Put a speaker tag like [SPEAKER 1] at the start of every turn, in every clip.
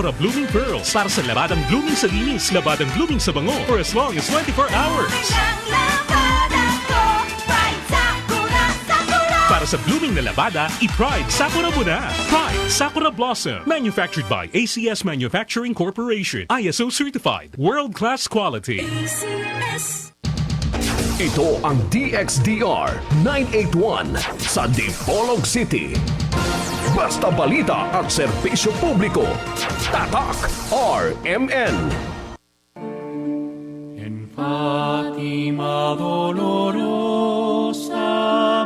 [SPEAKER 1] Sakura Blooming Pearls para sa labadang blooming sa linis, labadang blooming sa bango for as long as 24 hours.
[SPEAKER 2] Ang labada ko, Pride Sakura, Sakura!
[SPEAKER 1] Para sa blooming na labada, i-Pride Sakura mo na. Pride Sakura Blossom. Manufactured by ACS Manufacturing Corporation. ISO certified. World-class quality.
[SPEAKER 2] ACS.
[SPEAKER 3] Ito ang DXDR 981 sa Dipolog City. Basta balita at serbisyo publiko. Tatak RMN.
[SPEAKER 4] En Fátima dolorosa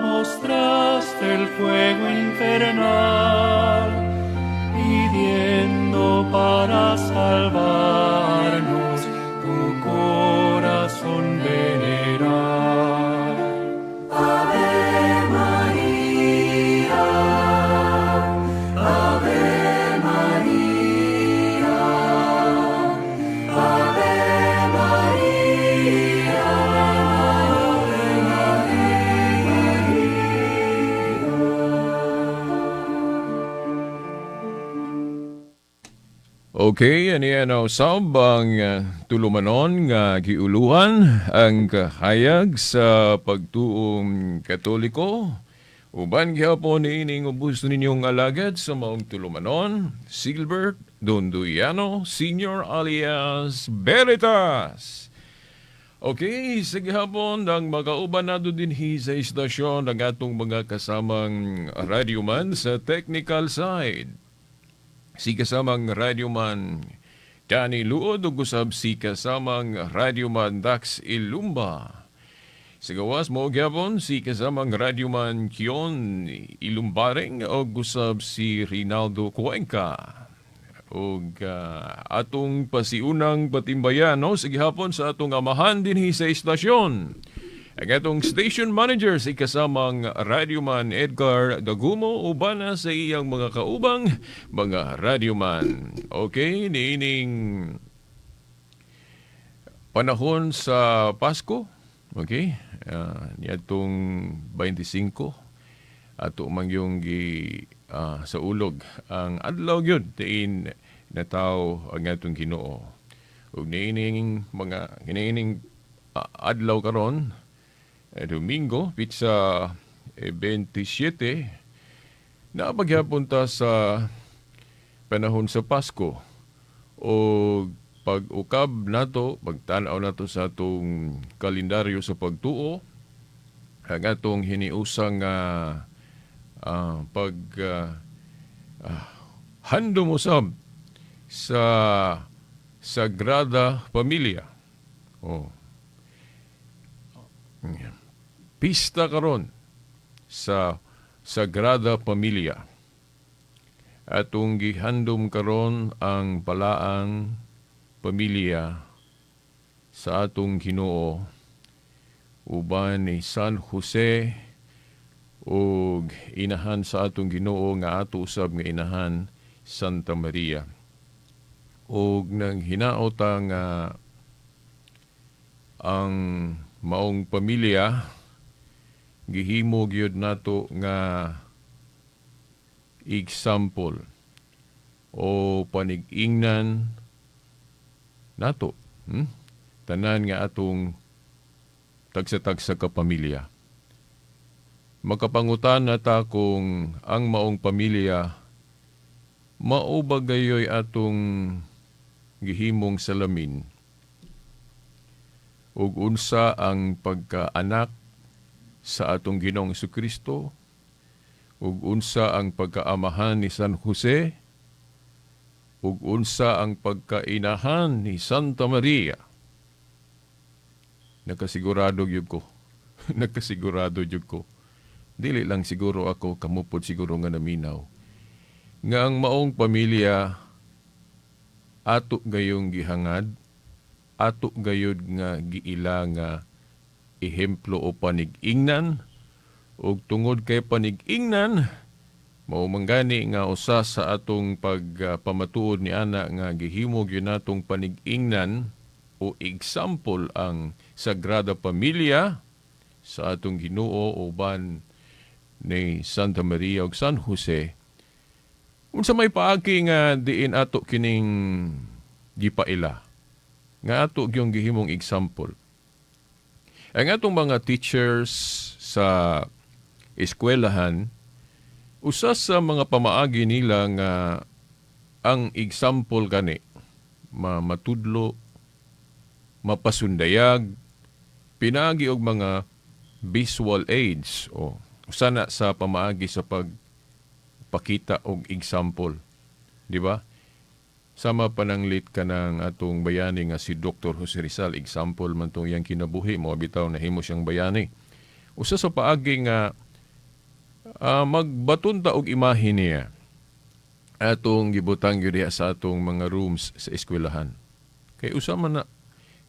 [SPEAKER 4] mostraste el fuego infernal, pidiendo para salvarnos tu corazón venerar.
[SPEAKER 2] Ave Maria, Ave Maria, Ave Maria, Ave Maria.
[SPEAKER 5] Okay, ani ano usab ang tulumanon nga giuluhan ang kahayag sa pagtuong Katoliko. Uban gihapon niining ubos ninyong alagad sa maong tulumanon, Silbert Donduyano Senior alias Veritas. Okay, sa gihapon ang makauban nato dinhi sa istasyon ang atong mga kasamang radyoman sa technical side. Si kasamang radyoman Danny Luod ug usab si kasamang radyoman Dax Ilumba. Sa gawas mo gyapon si kasamang radyoman Kion Ilumbaring ug usab si Rinaldo Cuenca. Ug atong pasiunang patimbayan, no, sa gihapon sa atong amahan dinhi sa istasyon. Ang atong station manager, si kasamang radyoman Edgar Dagumo, uban na sa iyang mga kaubang mga radyoman. Okay, niining panahon sa Pasko, okay, niadtong 25, ato man yung gi sa ulog ang adlaw gyud diin nataw ang atong Ginoo. Ug niining mga niining adlaw karon, Domingo, petsa 27, naa pa gyapon ta sa panahon sa Pasko. O pag-ukab nato, pagtanaw nato sa atong kalendaryo sa pagtuo, ang atong hiniusang pag handom usab sa Sagrada Familia. Oh. Pista karon sa Sagrada Familia. Atong gihandom karon ang palaang pamilya sa atong Ginoo uban ni San Jose ug inahan sa atong Ginoo nga ato usab nga inahan, Santa Maria. Ug nang hinaot ang maong pamilya gihimo gyud nato nga example o panig-ingnan nato, Tanan nga atong tagsa-tagsa ka pamilya. Makapangutan na ta kung ang maong pamilya mao ba gayoy atong gihimong salamin ug unsa ang pagkaanak sa atong Ginoong Kristo ug unsa ang pagkaamahan ni San Jose ug unsa ang pagkainahan ni Santa Maria. Nakasigurado gyud ko. Nakasigurado gyud ko. Dili lang siguro ako, kamo pod siguro nga naminaw. Nga ang maong pamilya ato gayong gihangad, ato gayud nga giila nga ehemplo o panig-ingnan, ug tungod kay panig-ingnan mao man gani nga usa sa atong pagpamatuod ni ana nga gihimo gyud natong panig-ingnan o example ang Sagrada Familia sa atong Ginoo uban ni Santa Maria ug San Jose. Unsa may paagi nga diin ato kining gipaila, nga ato gyung gihimong example? Ang atong mga teachers sa eskwelahan, usa sa mga pamaagi nila nga ang example kani matudlo, mapasundayag, pinaagi og mga visual aids o usa na sa pamaagi sa pagpakita og example, di ba? Sama pananglit ka ng atong bayani nga si Dr. Jose Rizal, example man tong iyang kinabuhi, mao bitaw nahimo siyang bayani. Usa sa paagi nga magbaton ta og imahe niya, atong gibutang gyud diha sa atong mga rooms sa eskwelahan. Kay usa man na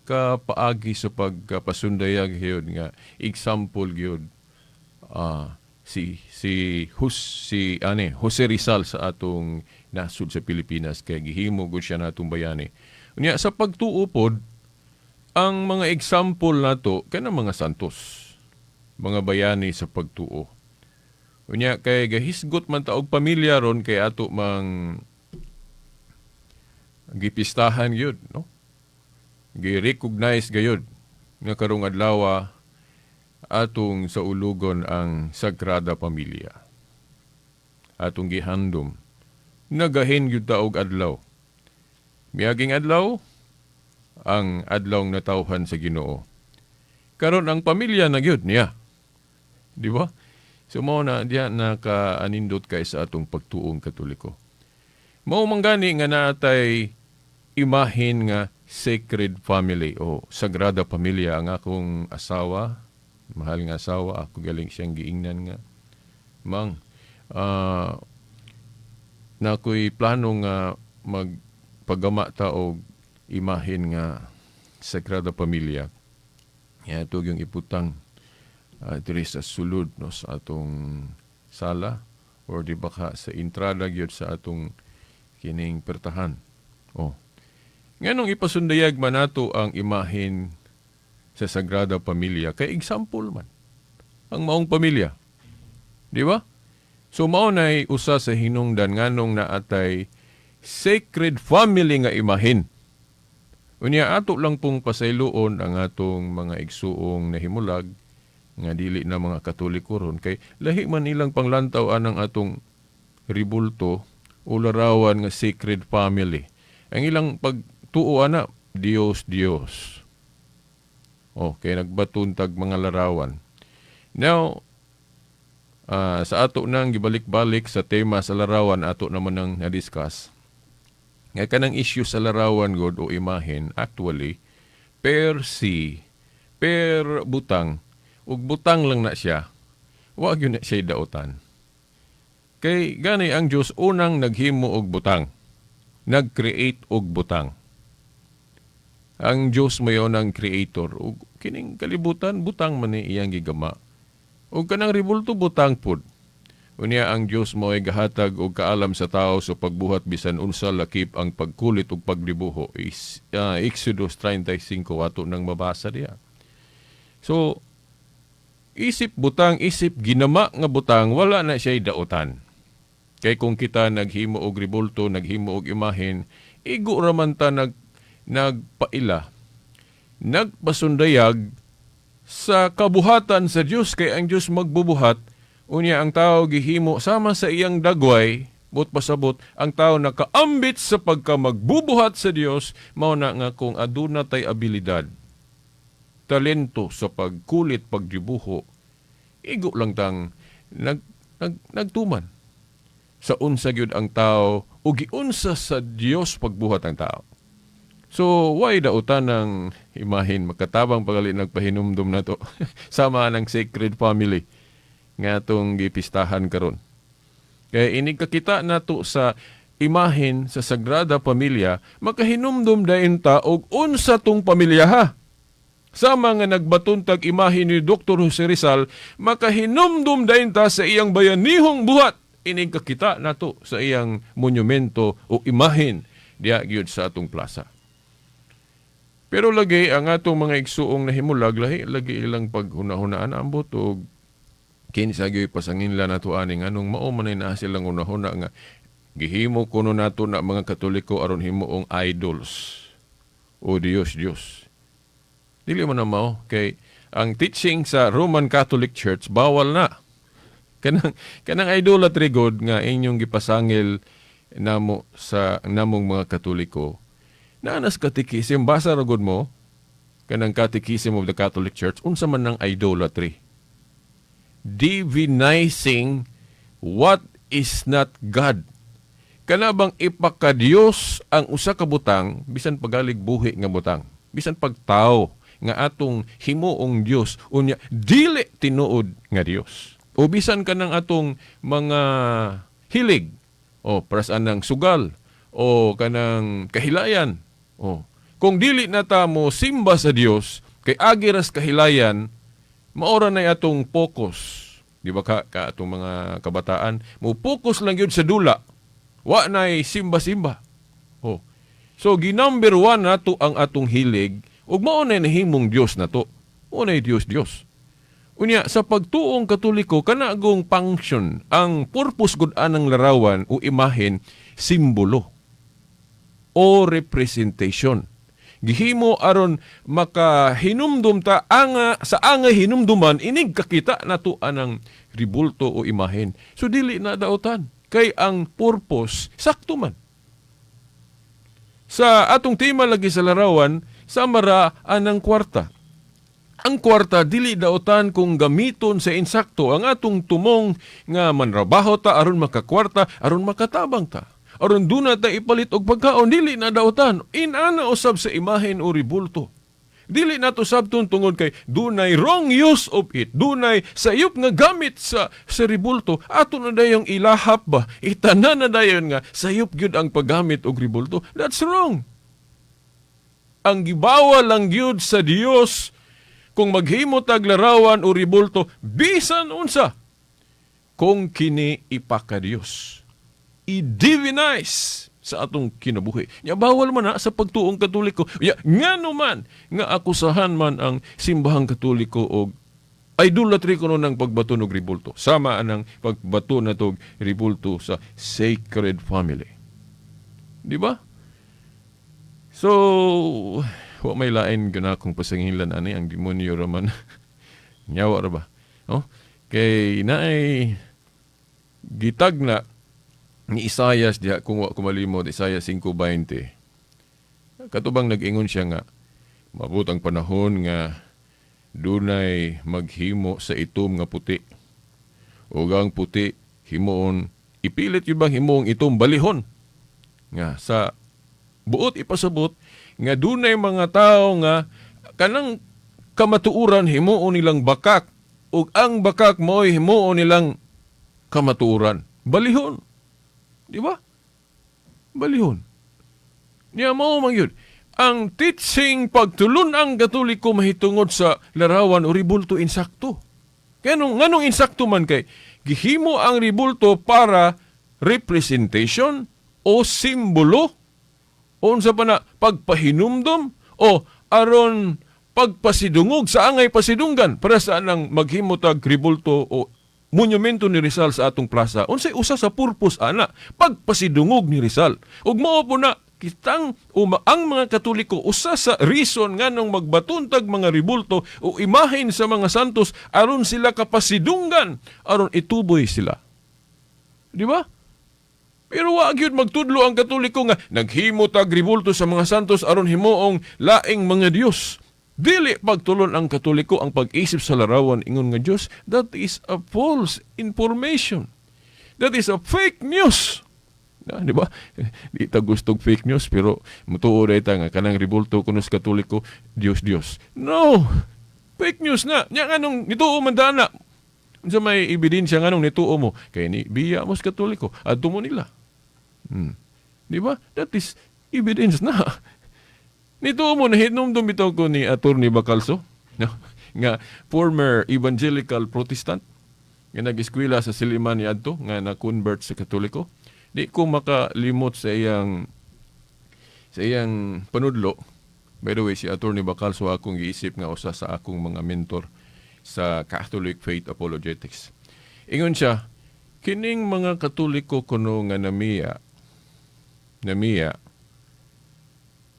[SPEAKER 5] ka paagi sa pagpasundayag gyud nga example gyud si si Hus si ane Jose Rizal sa atong nasud sa Pilipinas, kay gihimo gud siya natong bayani. Unya sa pagtuo pod, ang mga example nato kanang mga santos, mga bayani sa pagtuo. Unya kay gahisgot man ta og pamilya ron, kay ato mang gipistahan gyud, no? Gi-recognize gayud nga karong adlaw atong saulugon ang Sagrada Pamilya. Atong gihandom. Nagahin gyud ta og adlaw. Miaging adlaw, ang adlaw natawhan sa Ginoo. Karon ang pamilya na gyud niya. Di ba? So mao na diya nakaanindot kay sa atong pagtuong Katoliko. Mao man gani nga naatay imahin nga Sacred Family o Sagrada Pamilya. Ang akong asawa, mahal nga asawa, ako galing siyang giingnan nga, "Mang, na ako'y plano nga magpagama ta og imahin nga Sagrada Pamilya. Ya, ito yung iputang diri sa sulod, no, sa atong sala or di baka sa entrada gyud sa atong kining pertahan." Oh. Nganong ipasundayag man nato ang imahin sa Sagrada Pamilya? Kay example man ang maong pamilya. Di ba? So mao nay usa sa hinungdan nganong naatay Sacred Family nga imahin. Unya ato lang pong pasayloon ang atong mga igsuong nahimulag nga dili na mga Katoliko ron, kay lahi man ilang panglantaw anang atong ribulto o larawan nga Sacred Family. Ang ilang pagtuo ana, Dios, Dios. Oh, kay nagbaton tag mga larawan. Now, sa ato nang gibalik-balik sa tema sa larawan, ato naman nang na-discuss. Nga kanang issue sa larawan god o imahen, actually, per se, per butang, ug butang lang na siya, wa gyud na siya dautan. Kay gani ang Diyos unang naghimo og butang, nag-create og butang. Ang Diyos mayon ang creator ug kining kalibutan butang man ni iyang gigama. Ug kanang ribulto butang pud. Unya ang Diyos mo'y gahatag og kaalam sa tao sa pagbuhat bisan unsa, lakip ang pagkulit ug pagdibuho. Exodus 35 ato nang mabasa diya. So, isip butang, isip ginama nga butang, wala na siya dautan. Kay kung kita naghimo og ribulto, naghimo og imahen, igo raman ta nagpaila, nagpasundayag sa kabuhatan sa Dios, kay ang Dios magbubuhat, unya ang tao gihimo sama sa iyang dagway, but pasabot ang tao nakaambit sa pagka magbubuhat sa Dios. Mao na nga kung aduna tay abilidad, talento sa pagkulit, pagdibuho, igo lang tang nagtuman sa unsa gyud ang tao o giunsa sa Dios pagbuhat ang tao. So, why dautan ng imahin? Makatabang pagali nagpahinumdum na to. Sama ng Sacred Family nga atong gipistahan karon. Kaya inig kakita nato sa imahin sa Sagrada Pamilya, makahinumdum dayon ta og unsa tong pamilya ha. Sama nga nagbaton tag imahin ni Dr. Jose Rizal, makahinumdum dayon ta sa iyang bayanihong buhat. Inig kakita nato sa iyang monumento o imahin diya gyud sa atong plaza. Pero lagi ang atong mga igsuong nahimulag, lahi lagi ilang paghunahunaan ambot og kinsa gyud pasanginlan nato ani, nganong mao man ay naa silang hunahuna nga Gihimo kuno nato na mga Katoliko aron himuong idols o Dios Dios. Dili man na mao kay ang teaching sa Roman Catholic Church, bawal na kanang idolatry god nga inyong gipasangil namo sa namong mga Katoliko. Naa nas catechism, basa ra gud mo kanang Catechism of the Catholic Church, unsa man nang idolatry. Divinizing what is not God. Kana bang ipakadiyos ang usa ka butang, bisan pagalig buhi nga butang, bisan pagtao nga atong himuong Dios, unya dili tinuod nga Dios. O bisan kanang atong mga hilig o para sa anang sugal o kanang kahilayan, o kung dili na ta mo simba sa Dios kay agi ras kahilayan, maora na atong focus. Di ba ka atong mga kabataan mo focus lang yun sa dula, wa nay simba-simba? Oh, so gi-number one nato ang atong hilig ug mao na nahimong Dios nato, mao na Dios Dios. Unya sa pagtuong Katoliko, kana gong function, ang purpose gud anang larawan o imahen, simbolo o representation. Gihimo aron makahinumdum ta anga sa angay hinumduman inig kakita nato anang ribulto o imahen. So dili na daotan kay ang purpose sakto man. Sa atong tema lagi sa larawan, sama ra anang kwarta. Ang kwarta dili daotan kung gamiton sa insakto. Ang atong tumong nga manrabaho ta aron makakwarta, aron makatabang ta, aron duna ta ipalit og pagkaon, dili na daotan. Inana usab sa imahen o ribulto. Dili nato sabton tungod kay dunay wrong use of it, dunay sayop nga gamit sa ribulto, ato na dayong ilahap ba, itanan na dayon nga sayop gyud ang paggamit og ribulto. That's wrong. Ang gibawal lang gyud sa Dios kung maghimo tag larawan o ribulto, bisan unsa, kung kini ipakadiyos, i-divinize sa atong kinabuhi. Ya bawal man na sa pagtuong Katoliko. Ya ngano man nga akusahan man ang simbahang Katoliko og idolatry kuno ng pagbato og ribulto? Sama anang pagbato na og ribulto sa Sacred Family. Di ba? So, wa may lain gana akong pasangilan ani, ang demonyo raman. Nyawa ra ba? Oh? Kay naay gitag na ni Isayas diha, kung wa ko malimot, Isaiah 5:20. Katubang nag-ingon siya nga mabot ang panahon nga dunay maghimo sa itom nga puti. Ug ang puti himuon, ipilit yun bang himuong itom, balihon. Nga sa buot ipasabot nga dunay mga tao nga kanang kamatuoran himuon nilang bakak ug ang bakak mo'y himuon nilang kamatuoran. Balihon. Di ba? Balihon. Niya mao man yun. Ang teaching pagtulun-ang Katoliko mahitungod sa larawan o ribulto, insakto. Kaya nganong insakto man? Kay gihimo ang ribulto para representation o simbolo o unsa pa na, pagpahinumdom o aron pagpasidungog sa angay pasidunggan, para sa anang maghimo tag ribulto o monumento ni Rizal sa atong plaza. Unsay usa sa purpose ana? Pagpasidungog ni Rizal. Ug mao po na kitang ang mga Katoliko, usa sa reason nganong magbatuntag mga ribulto o imahen sa mga santos, aron sila kapasidunggan, aron ituboy sila. Di ba? Pero wa gyud magtudlo ang Katoliko nga naghimo tag ribulto sa mga santos aron himuong laing mga Dios. Dili pagtulon ang Katoliko ang pag-isip sa larawan ingon nga Dios. That is a false information. That is a fake news. Na, di ba? Di ta gustog fake news, pero mutuo ra ta nga kanang ribulto kuno sa Katoliko Dios Dios. No. Fake news na. Nya nganong nituo man dana? Unsa may ebidensya nganong nituo mo? Kay ni biya mo sa Katoliko, adto mo nila. Di ba? That is evidence na. Nituo mo, nahinumdum bitaw ko ni Attorney Bacalso, no? Nga former evangelical Protestant, nga nag-eskwela sa Silliman adto, nga na-convert sa Katoliko. Di ko makalimot sa iyang panudlo. By the way, si Attorney Bacalso akong giisip nga usa sa akong mga mentor sa Catholic Faith Apologetics. Ingon siya, kining mga Katoliko kuno nga namiya Namiya.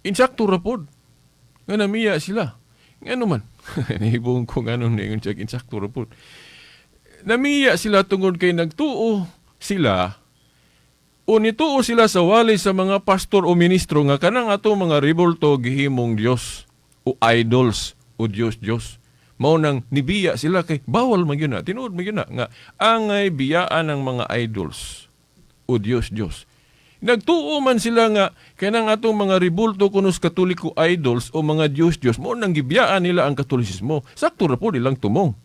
[SPEAKER 5] Insakto ra pod nga namiya sila. Ngano man? Nahibong ko ngano ningon siya, insakto ra pod. Namiya sila tungod kay nagtuo sila o nituo sila sa wali sa mga pastor o ministro nga kanang ato mga ribulto gihimong Dios o idols o Dios Dios. Mao nang nibiya sila kay bawal man gyud na, tinuod man gyud na nga angay biyaan ang mga idols o Dios Dios. Nagtuo man sila nga kanang atong mga ribulto kunos Katoliko, idols o mga Dios Dios, mao nang gibiyaan nila ang Katolisismo. Sakto ra po nilang tumong.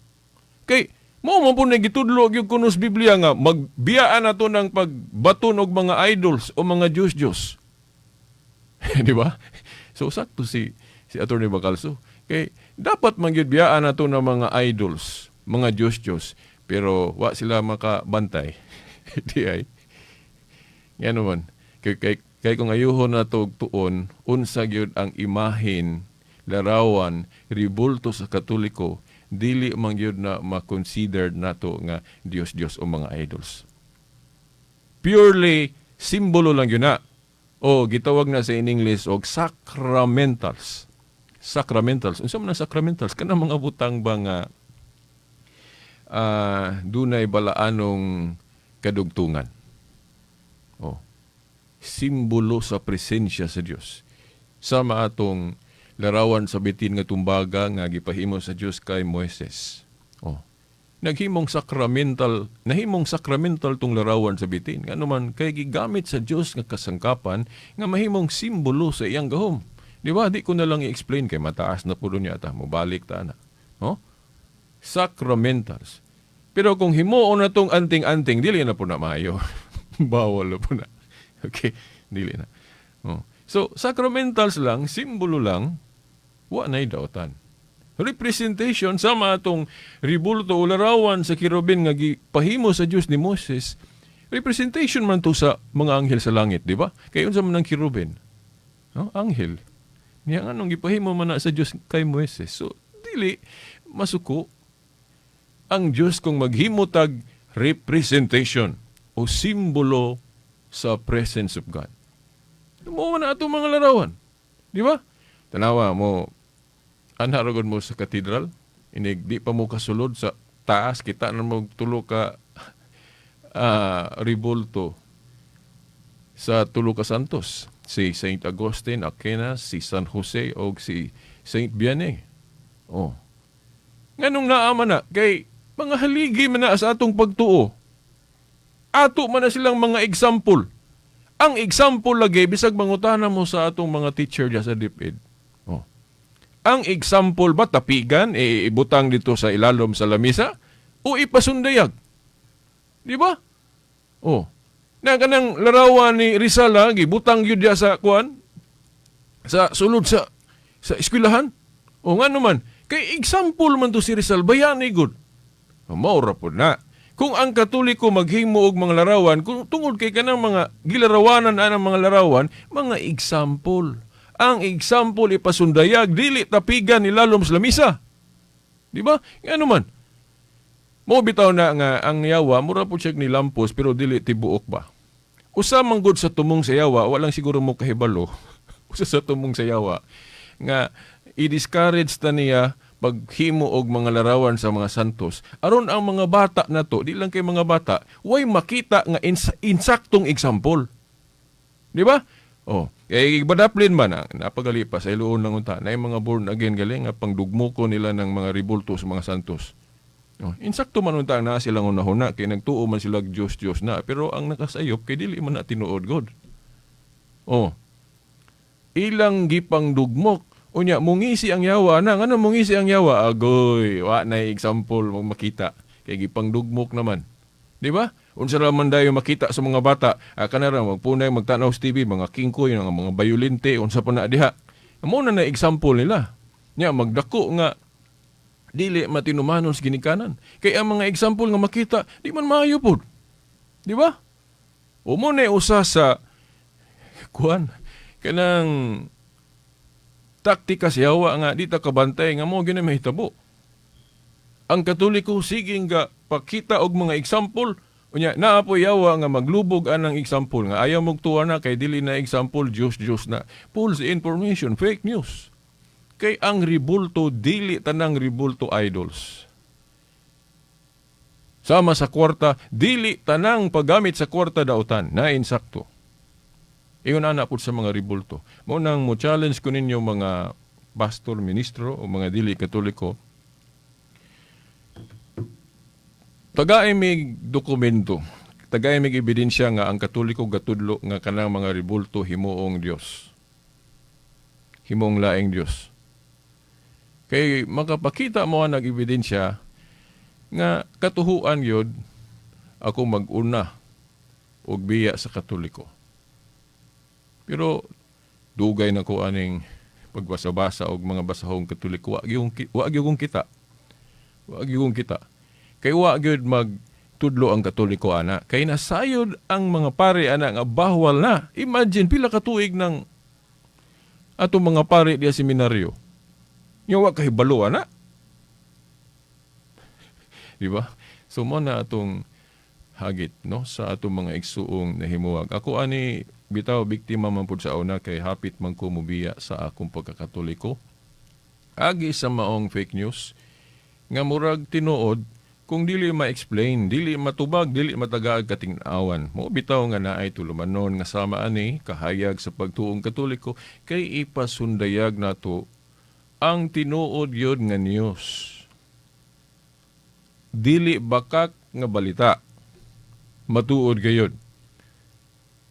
[SPEAKER 5] Kay mao man po na gitudlo gyud kunos Biblia nga magbiyaan nato ng pagbaton og mga idols o mga Dios Dios. Di ba? So sakto si Attorney Bacalso. Kay dapat man gyud biyaan nato ng mga idols, mga Dios Dios, pero wa sila makabantay. Di ay. Yan naman. Kay kung ayuhon na to tuon, unsa gyud ang imahin, larawan, ribulto sa Katoliko, dili man gyud na ma-consider nato nga Dios Dios o mga idols. Purely simbolo lang yun na. O gitawag na sa in English og sacramentals. Sacramentals. Unsa man ang sacramentals? Kanang mga butang ba nga dunay balaanong kadugtungan. Oh. Simbolo sa presensya sa Dios. Sama atong larawan sa bitin nga tumbaga nga gipahimo sa Dios kay Moises. Oh. Naghimong sacramental, nahimong sacramental tong larawan sa bitin. Ngano man kay gigamit sa Dios nga kasangkapan nga mahimong simbolo sa iyang gahom. Di ba? Di ko na lang i-explain kay mataas na pulo niya ta. Mobalik ta na. Oh? Sacramentals. Pero kung himuon na tong anting-anting, dili na po na maayo. Bawal na po na. Okay, dili na. Oh. So, sacramentals lang, simbolo lang, wa na'y dautan. Representation sama atong ribulto o larawan sa kerubin nga gipahimo sa Dios ni Moses, representation man to sa mga anghel sa langit, di ba? Kay unsa man ang kerubin? No? Anghel. Niya anong gipahimo man na sa Dios kay Moises. So, dili masuko ang Dios kung maghimo tag representation o simbolo sa presence of God. Mo na atong mga larawan. Di ba? Tanawa mo, anha ra mo sa katedral, inig di pa mo kasulod sa taas, kita na mo tulo ka ribulto sa tulo ka santos. Si Saint Augustine Aquinas, si San Jose o si Saint Vianney. Oh. Nganong naa man na kay mga haligi man na sa atong pagtuo. Ato man na silang mga example. Ang example lagi bisag mangutana mo sa atong mga teacher diya sa DepEd. Oh. Ang example ba tapigan e ibutang dito sa ilalom sa lamisa o ipasundayag? Di ba? Oh. Na kanang larawan ni Rizal ha, gibutang gyud diya sa kuan sa sulod sa eskwelahan. O nga naman, kay example man to si Rizal, bayani gud. Mao ra pod na. Kung ang Katoliko maghimo og mga larawan, kung tungod kay kanang mga gilarawanan anang mga larawan, mga example. Ang example ipasundayag, dili tapigan ilalom sa lamisa. Di ba? Ngano man? Mo bitaw na nga ang yawa mura po siya ni lampos pero dili tibuok ba. Usa man gud sa tumong sa yawa, walang siguro mo kahibalo. Usa sa tumong sa yawa nga i-discourage ta niya paghimo og mga larawan sa mga santos aron ang mga bata na to, di lang kay mga bata, way makita nga insaktong example. Di ba? Oh, kay badaplin man ang napagali pa sa iluon lang unta na mga born again galing nga pangdugmo ko nila ng mga ribulto sa mga santos. Oh, insakto man unta na silang unahuna kay nagtuo man sila Dios Dios na, pero ang nakasayop kay dili man na tinuod god. Oh. Ilang gipang dugmok. Unya mungisi ang yawa na, ngano mungisi ang yawa? Agoy, wa na example mo makita kay gipang dugmok naman. Di ba? Unsa ra man dayo makita sa mga bata, kana ra magpunay magtanaw sa TV, mga kingkoy, nga mga bayolente, unsa pa na diha. Mo na na example nila. Nya magdako nga dili matinumanon sa ginikanan. Kay ang mga example nga makita, di man maayo pod. Di ba? O mo na usa sa kuan kanang taktika sa yawa nga di ta kabantay nga mo gina mahitabo. Ang Katoliko sige nga pakita og mga example Unya, naa po yawa nga maglubog anang example nga ayaw mong tuwa na kay dili na example, Diyos Diyos na. False information, fake news. Kay ang ribulto, dili tanang ribulto idols. Sama sa kwarta, dili tanang paggamit sa kwarta dautan, na insakto. Ingon ana pud sa mga ribulto. Mao nang mo challenge ko ninyo mga pastor, ministro o mga dili Katoliko. Tagay mig dokumento, tagay mig ebidensya nga ang Katoliko gatudlo nga kanang mga ribulto himuong Dios. Himuong laing Dios. Kay makapakita mo ang ebidensya nga katuhuan gyud ako mag-una og biya sa Katoliko. Pero dugay na ko aning pagbasa-basa og mga basahong Katoliko, wa gyud kita. Wa gyud kita. Kay wa gyud magtudlo ang Katoliko ana. Kay nasayod ang mga pare ana nga bawal na. Imagine pila ka tuig ng atong mga pare diya seminaryo. Nya wa kahibalo ana. Di ba? So mo na atong hagit, no, sa atong mga igsuong nahimuwag. Ako ani bitaw biktima man pud sa una kay hapit man ko mobiya sa akong pagkakatoliko. Agi sa maong fake news nga murag tinuod kung dili ma-explain, dili matubag, dili matagaag kating-awan. Mo bitaw nga naay tulumanon nga sama ani kahayag sa pagtuong Katoliko kay ipasundayag nato ang tinuod yun nga news. Dili bakak nga balita. Matuod gayod.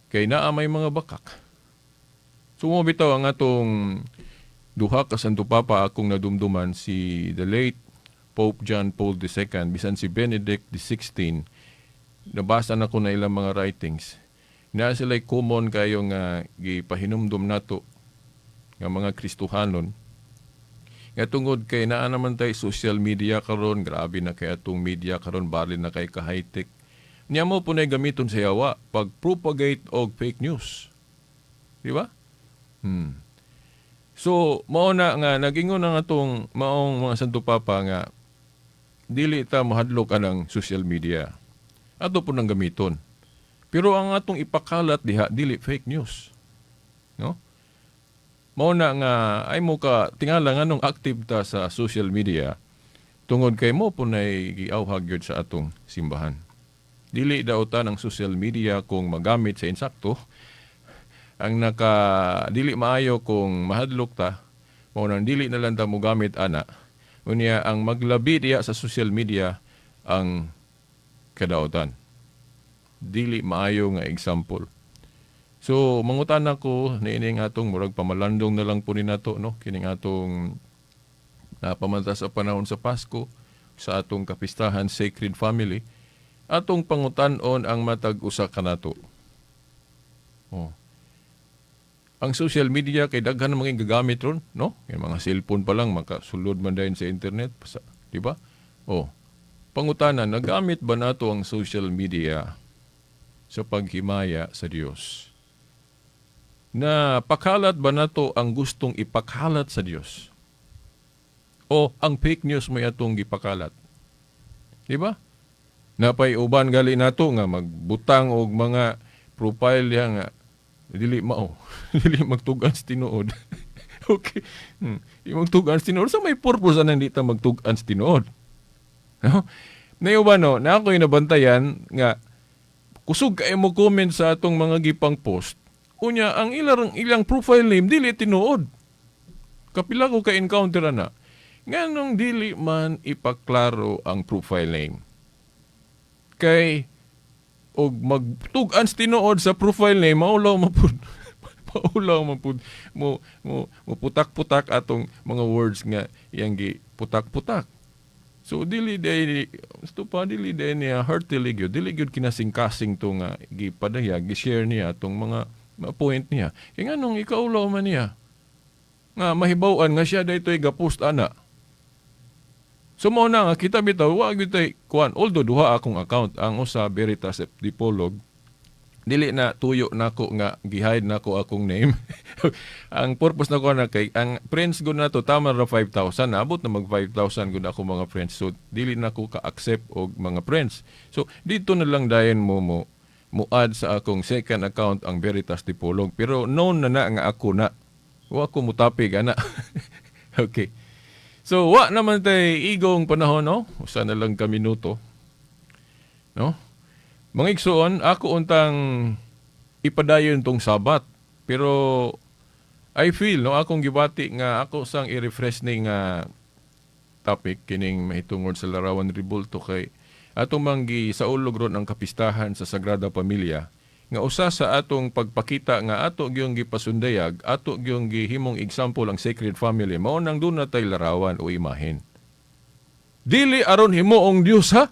[SPEAKER 5] Kay naa may mga bakak. So mo bitaw ang atong duha ka Santo Papa akong nadumduman, si the late Pope John Paul II, bisan si Benedict XVI, nabasa na ko na ilang mga writings. Na sila'y common kayo nga gipahinumdum nato nga mga Kristohanon. Nga tungod kay naa naman tay social media karon, grabe na kay atong media karon, bali na kay ka high-tech. Niya mo po na gamiton sa yawa pag-propagate og fake news. Di ba? So, mao na nga nagingon na nga atong maong mga Santo Papa nga dili ta mahadlok anang social media. Ato po nang gamiton. Pero ang atong ipakalat diha dili fake news. No? Mao na nga ay mo ka tingala nganong active ta sa social media tungod kay mo po nay giawhag gyud sa atong simbahan. Dili daw ta ng social media kung magamit sa insakto. Ang naka dili maayo kung mahadlok ta, mao nang dili na lang ta mogamit ana. Unya ang maglabi diya sa social media ang kadautan. Dili maayo nga example. So mangutan ako niining atong murag pamalandong na lang po ni nato, no, kining atong napamanta sa panahon sa Pasko sa atong kapistahan Sacred Family, atong pangutan-on ang matag usa kanato. Oh. Ang social media kay daghan mga gagamit ron, no? Yung mga cellphone pa lang makasulod man dayon sa internet, basta, di ba? Oh. Pangutana, nagamit ba nato ang social media sa paghimaya sa Dios? Na pakalat ba nato ang gustong ipakalat sa Dios? O ang fake news may atong gipakalat? Di ba? Napay uban gali nato nga magbutang og mga profile diha nga dili mao, dili magtug-an sa tinuod. Okay. Di magtug-an sa tinuod. Sa may purpose anang di ta magtug-an sa tinuod. No? Nayuba no, na ako'y nabantayan nga kusog kay mo comment sa atong mga gipang post. Unya ang ilang profile name dili tinuod. Kapila ko ka encounter na. Nganong dili man ipaklaro ang profile name? Kay og magtug-an sa tinuod sa profile name, maulaw mapud. Maulaw mapud mo mo mo putak-putak atong mga words nga iyang gi putak-putak. So dili day gusto pa dili day niya heartily gyud, dili gyud kinasingkasing to nga gipadayag, gi-share niya atong mga point niya. Kay nganong ikaulaw man niya nga mahibaw-an nga siya daytoy ga-post ana. So mao na nga kita bitaw wa gyud tay kuan, although duha akong account, ang usa Veritas Dipolog, Dili na tuyo nako nga gi-hide nako akong name. Ang purpose nako na kay ang friends gud nato tama ra 5,000, naabot na mag 5,000 gud ako mga friends. So dili nako ka-accept og mga friends. So dito na lang dayon mo add sa akong second account, ang Veritas Dipolog. Pero known na na nga ako na. Wa ko mutapig ana. Okay. So wa naman tay igong panahon, no? Usa na lang ka minuto. No? Mga igsoon, ako untang ipadayon tong Sabat. Pero I feel, no, akong gibati nga ako sang i-refresh ni nga topic kining mahitungod sa larawan rebulto kay atong manggi sa ulog ron ang kapistahan sa Sagrada Familia nga usa sa atong pagpakita nga ato gyung gipasundayag, ato gyung gihimong example ang Sacred Family, mao nang duna tay larawan o imahen. Dili aron himuong Dios, ha.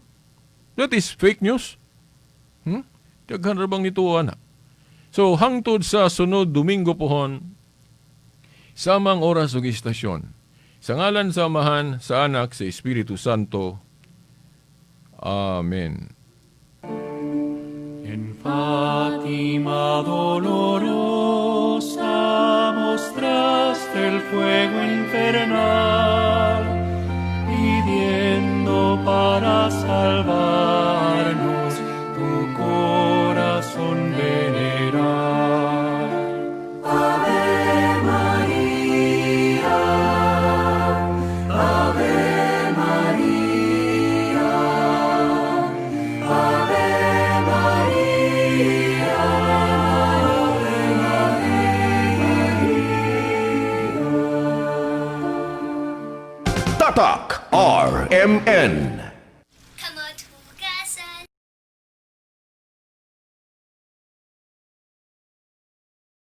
[SPEAKER 5] That is fake news. Daghan ra bang nituo na? So hangtod sa sunod Domingo pohon, samang oras ug istasyon. Sa ngalan sa Amahan, sa Anak, sa Espiritu Santo. Amen.
[SPEAKER 4] En Fátima dolorosa mostraste el fuego infernal, pidiendo para salvarnos tu corazón venerar.
[SPEAKER 2] Ave María, Ave María, Ave María, Ave María.
[SPEAKER 3] Tatak RMN.